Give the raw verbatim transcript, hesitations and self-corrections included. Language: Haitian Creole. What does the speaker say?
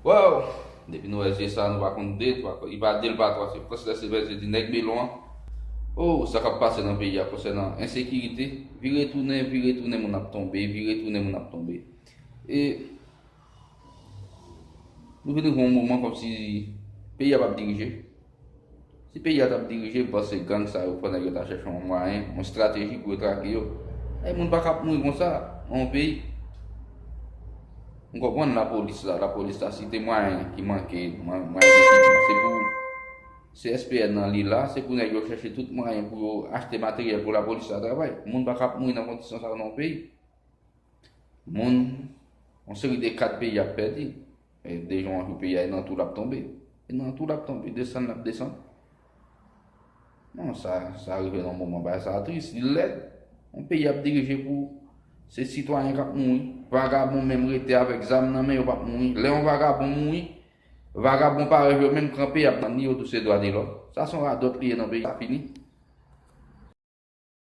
Waw! Depi nou wè zye sa, nou pa konn de, twa, li pa de, l pa twa, se Frans lè se vè, se di nèg melon an. Oh, sa k ap pase nan peyi a konsènan ensekirite, vire tounen, vire tounen, moun ap tonbe, vire tounen, moun ap tonbe. E nou vin rive yon moman kòmsi peyi a p ap dirije. Si peyi a t ap dirije, m panse gang sa yo, fò nèg yo ta chèche yon mwayen, yon estrateji pou yo trake yo. E moun pa ka ap mouri konsa nan yon peyi. M konprann lapolis la, lapolis la, si te mwayen ki manke, mwa- mwayen de figi, se pou C S P N nan li la, se pou nèg yo chèche tout mwayen pou yo achte materyèl pou lapolis la travay. Moun pa ka ap mouri nan kondisyon sa yo nan yon peyi. Moun, yon seri de kad peyi ap pèdi. E de jou an jou peyi a e nan tou l ap tonbe. E nan tou l ap tonbe, desann l ap desann. Non, sa, sa rive nan moman bagay sa tris, li lèd. Yon peyi ap dirije pou se sitwayen k ap mouri. Vagabon menm rete avèk zam nan men yo p ap mouri. Lè yon vagabon mouri, vagabon parèy yo menm kanpe y ap tann li, yo tou se dwa de lòm. Sa se yon radòt li ye nan peyi a, fini.